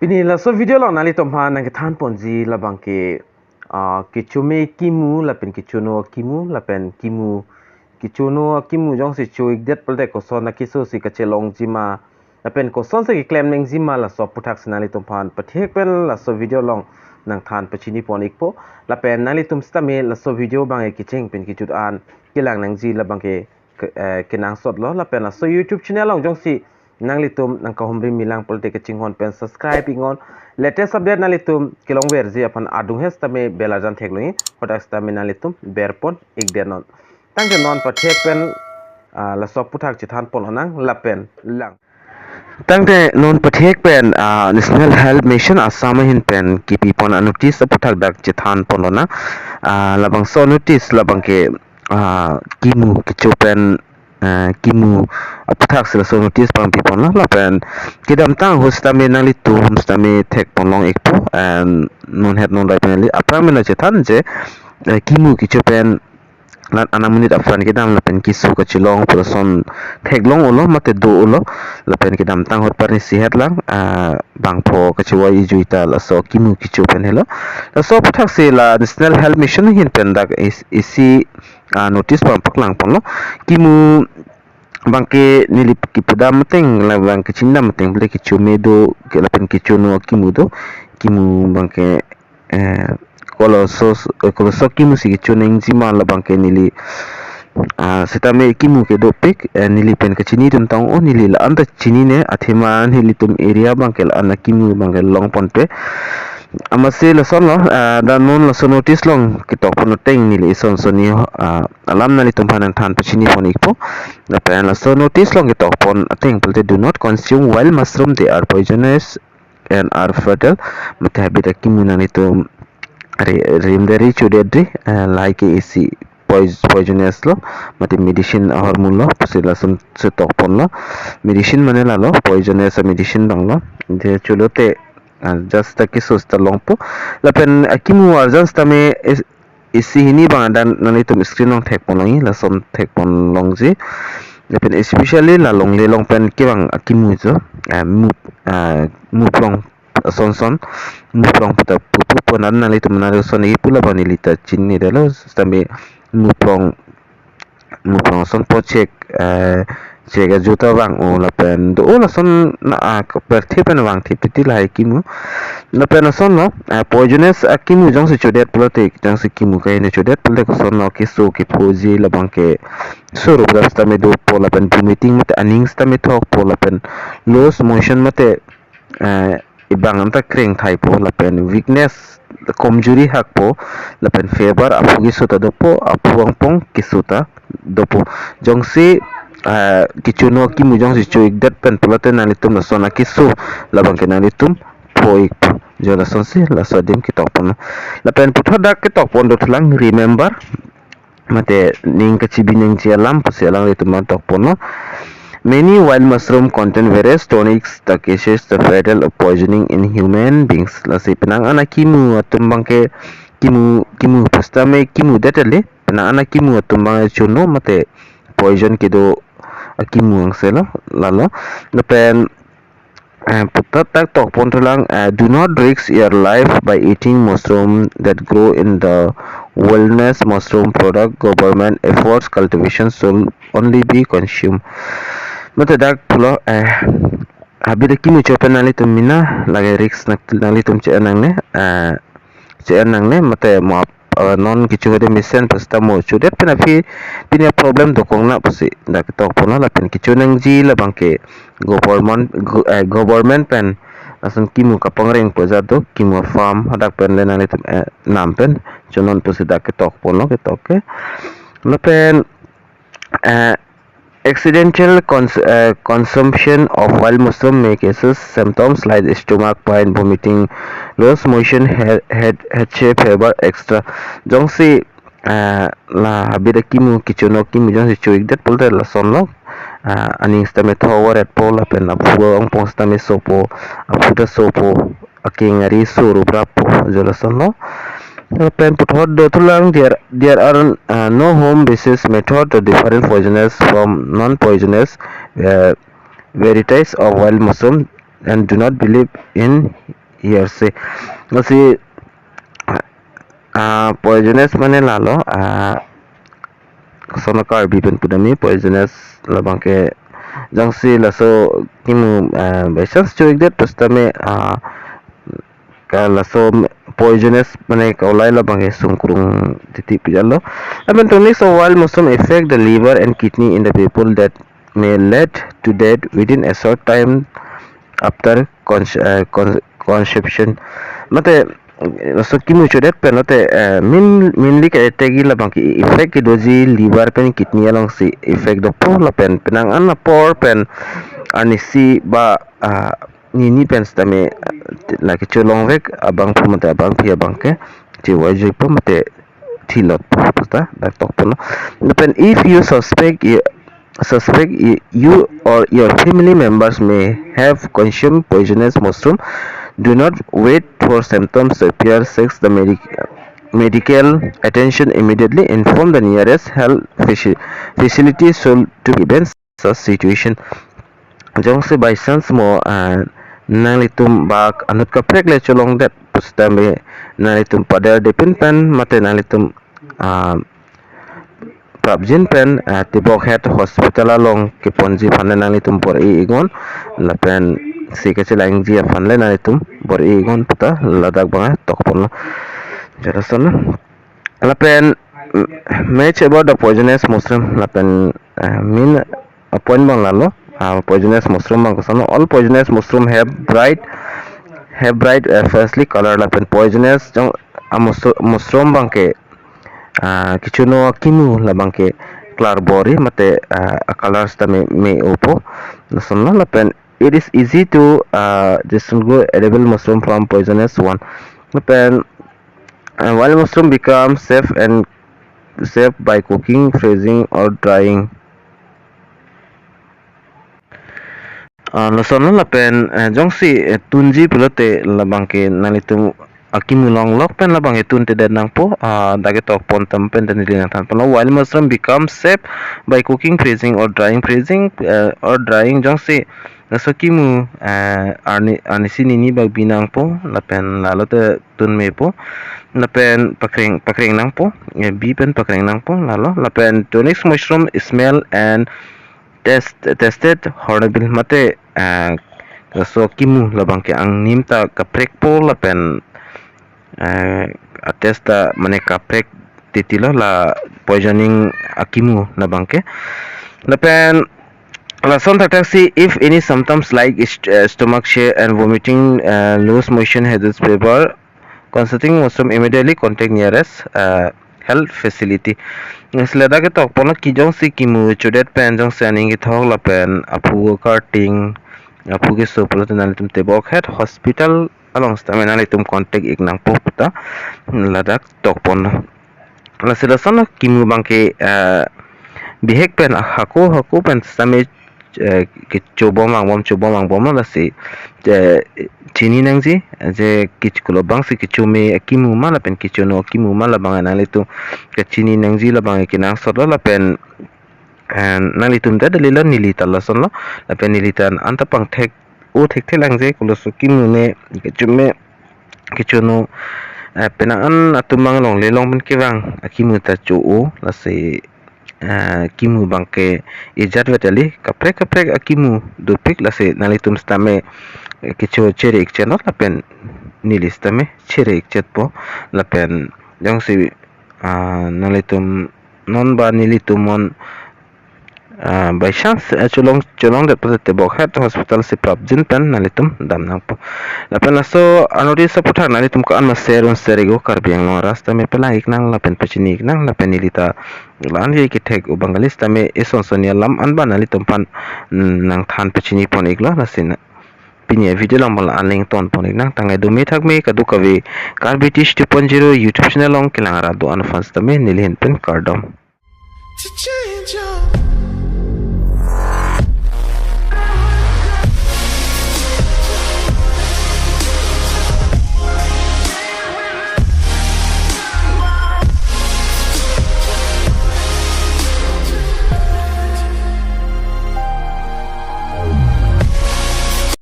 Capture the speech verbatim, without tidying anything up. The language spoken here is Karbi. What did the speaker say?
Pini laso video along nanglitum aphan nangkethan ponji labang ke, ah, kecho me kimu lapen kecho no kimu lapen kimu, kecho no kimu jongsi cho-ikdet pulote koson akeso si kachelongji ma lapen kosonsi keklem nangji ma, laso aputhak si nanglitum aphan pathek pen laso video along nangthan pachini pon ikpo. Lapen nanglitum sitame laso video abang ke kecheng pen kejut an kelang nangji labang ke, ke, eh, kenangsot lo. Lapen laso YouTube channel along jongsi nanglitum nangkahumri milang pulote kachinghon pen subscribe iknon. Latest update nanglitum kelongverji aphan adung he sitame bell arjan theklongji, hadak sitame nanglitum ber pon ikdet non. Tangte non pathek pen, ah, laso aputhak chethan pon lonang lapen lang. Tangte non pathek pen, ah, National Health Mission Assam ahin pen kepi pon a-notice aputhak dak chethan pon lonang. Ah, labangso notice labang ke, ah, kimu kecho pen, ah, kimu aputhak si laso notice pangpi ponlo. Lapen kedamtang ahut sitame nanglitum sitame thek pon long ikpo, and non het non rai pen neli aphrang mena chethan je, eh, kimu kecho pen la-an amonit aphan kedam lapen keso kachelong pu lason theklong-olo mate do-olo. Lapen kedamtang ahut parni si het lang, ah, bangpho kachevoi ejui ta laso kimu kecho pen helo. Laso aputhak si la National Health Mission ahin pen dak is-, isi, ah, notice pangpaklang ponlo. Kimu abang ke neli kepudam ateng, labang ke chinidam ateng, bile kecho me do, ke lapen kecho no kimu do, kimu abang ke, eh, koloso, eh, koloso kimu si kecho nangji ma labang ke neli, ah, sitame kimu ke dopik, eh, neli pen kachini atum tang o, neli la-an ta chinine, athema nelitum area abang ke la-an akimu abang ke long ponpe. Amatsi lason lo, ah, dak non laso notice along ketok pon ateng neli ison soni, ah, alam nanglitum aphan nangthan pachini pon ikpo. Lapen laso notice along ketok pon ateng pulote, "Do not consume wild mushroom, they are poisonous and are fatal." Mate habit akimu nanglitum ri-, rimri chodetri, eh, lahai ke isi pois-, poisonous lo, mate medicine ahormu lo, pusi lason si tok ponlo. Medicine mane lalo, poisonous medicine abang lo. Je cholote, ah, just ta keso seta longpo. Lapen akimu arjan sitame is-, isi hini abang adan nanglitum screen along thek pon longji, lason thek pon longji. Lapen especially la longle along pen kevang akimu jo, ah, mu, ah, muprong ason son, muprong puta pupu ponan nanglitum nanglitum son ipu labang neli ta chinine detlo, sitame muprong, muprong ason po chek, eh, chek ajuta vang-o lapen do-o lason na, ah, perthe pen vangthe piti lahai kimu. Lapen ason lo, eh, poisonous akimu jongsi chodet pulote, jongsi kimu kahini chodet pulote koson lo, keso kephoji labang ke suru sitame dopo lapen vomiting mate aning sitame thokpo lapen loose motion mate, eh, ibang anta kreng thaipo lapen weakness, komjuri hakpo lapen fever, aphu keso ta dopo, aphu angpong keso ta dopo. Jongsi, eh, kecho no kimu jongsi cho-ikdet pen pulote nanglitum lason akeso labang ke nanglitum pho ikpo. Jo lasonsi laso adim ketok pon. Lapen puthot dak ketok pon dothulang, remember, mate ning kachibi nangji alam pusi alanglitum aphan tok ponlo. Many wild mushroom contain various tonics that causes the fatal poisoning in human beings. Lasi penang an akimu atum abang ke kimu, kimu pu sitame kimudet kali. Penang an akimu atum abang ke chono mate poison kedo akimu angse lo, lalo. Lapen, eh, puthot dak tok pon thulang, eh, "Do not risk your life by eating mushroom that grow in the wilderness. Mushroom product government efforts cultivation should only be consumed." Mate dak pulo, eh, habit akimu cho pen nanglitum mena, lake risk nang, nanglitum che-en nangne, eh, che-en nangne, mate mo ap-, eh, non kecho de mesen pu seta mo chodet pen aphi pini problem dokong na pusi dak ketok ponlo. Lapen kecho nangji labang ke government, go-, eh, government pen ason kimu kapangrengpo ajat do, kimu farm hadak pen le nanglitum, eh, nam pen chonon pusi dak ketok ponlo, ketok ke. Lapen, eh, accidental cons-, eh, consumption of wild mushroom may causes symptoms like stomach pain, vomiting, loose motion, head, head, headache, fever, et cetera. Jongsi, eh, la habit akimu, kecho no kimu jongsi cho-ikdet pulote lason lo. Eh, aning sitame thok varetpo lapen aphu angpong sitame sopo, aphu ta sopo, akeng ari suru prapo, jo lason lo. Lapen puthot dothulang, there, there are, uh, no home-based method to different poisonous from non-poisonous, uh, varieties of wild mushroom. and do not believe in hearsay. Lasi, ah, poisonous mane lalo, ah, sono Karbi pen pudamji poisonous labang ke jongsi laso kimu, ah, by chance cho-ikdet pusitame, ah, ka laso poisonous mane kaulai labang ke sungkrung titi pijalo. Lapen tonic, so while mushroom affect the liver and kidney in the people that may lead to death within a short time after cons-, uh, con-, consumption. Mate, so kimu chodet pen mate, uh, main, mainly ke-attack-ji labang ke effect kedoji liver pen kidney alongsi effect dopo lapen penang an apor pen arnisi ba, uh, nini pen sitame, uh, la kecholongvek abangphu mate abangpi abang ke chewajuipo mate thilotpo puta dak tokponlo. Lapen if you suspect, you suspect y-, you or your family members may have consumed poisonous mushroom, do not wait for symptoms to appear. Seek the medic-, medical attention immediately. Inform the nearest health faci-, facility so to prevent such situation. Jongsi by chance mo, ah, nanglitum bak anut kaprek le cholongdet pusitame nanglitum paderdepin pen mate nanglitum, ah, prapjin pen, ah, Tibok Head Hospital along keponji aphan le nanglitum bor-i iknon, lapensi kachelangji aphan le nanglitum bor-i iknon puta ladak abang tokponlo. Jalason lapen, mm, much about the poisonous mushroom lapen, ah, main, ah, point abang lalo, ah, poisonous mushroom abang koson. All poisonous mushroom have bright, have bright, uh, fiery color lapen poisonous jong, ah, mushro-, mushroom abang ke, ah, kechono akimu labang ke klar bor-i mate, ah, a-color sitame me-opo. Lasonlo lapen it is easy to, uh, distinguish edible mushroom from poisonous one. Lapen, uh, wild mushroom become safe and safe by cooking, freezing or drying. Ah, lasonlo lapen, eh, jongsi, eh, tunji pulote labang ke nanglitum akimu longlok pen labang ke tuntedet nangpo, ah, dak ketokpon atum pen ta neli nangthanponlo. Wild mushroom become safe by cooking, freezing or drying. Freezing, eh, or drying jongsi laso kimu, eh, arni, arnisi nini bak bi nangpo lapen lalo te tun mepo lapen pakreng, pakreng nangpo, eh, bi pen pakreng nangpo lalo. Lapen tonic mushroom smell and taste, tasted horrible mate, eh, laso kimu labang ke angnim ta kaprekpo lapen, eh, a-taste ta mane kaprek titilo la poisoning akimu labang ke. Lapen lason thakthak si if any symptoms like st-, eh, stomach ache and vomiting, eh, loose motion, headache, fever, consulting mushroom, immediately contact nearest, uh, health facility. Nang si ladak ketokponlo, jongsi kimu chodet pen jongsi aning kethok lapen aphu karting, aphu keso pulote nanglitum Tibok Head Hospital along sitame nanglitum contact ik nangpo puta ladak tokponlo. Lasi lasonlo kimu abang ke, eh, bihek pen hako hako pen sitame, eh, kecho bom vangbom, cho bom vangbomlo lasi, eh, chini nangji je kech-, kulo abangsi kecho me akimu ma lapen kechono akimu ma labang nanglitum kachini nangji labang kenangsotlo lapen, eh, nanglitum ta dalilo neli ta lasonlo lapen neli ta anta pangthek-o thekthe lang je koloso kimu me kecho me kechono, eh, penang an atum abang longle long pen kevang akimu ta cho-o lasi, eh, kimu abang ke ejat vet kali, kaprek kaprek akimu dopik lasi nanglitum sitame, eh, kecho chere-ik chenot lapen neli sitame chere-ik chetpo lapen jongsi, ah, nanglitum non ba nelitum non, ah, by chance, eh, cholong, cholongdet pulote Tibok Head Hospital si prapjin pen nanglitum dam nangpo. Lapen laso a-notice aputhak nanglitum ko-an ma share un share iknon, Karbi Anglong arat sitame pelang ik nang lapen pachini ik nang lapen neli ta la-an ke kethek-o abang kali sitame eson son alam an ba nanglitum aphan, mm, nangthan pachini pon iklo lasi na. Pini avideo along abang la-an le ingtonpon ik nang, tangte dome thakme kadokave Karbi Tish two point zero YouTube channel along kelang arat do-an aphan sitame neli ahin pen kardom.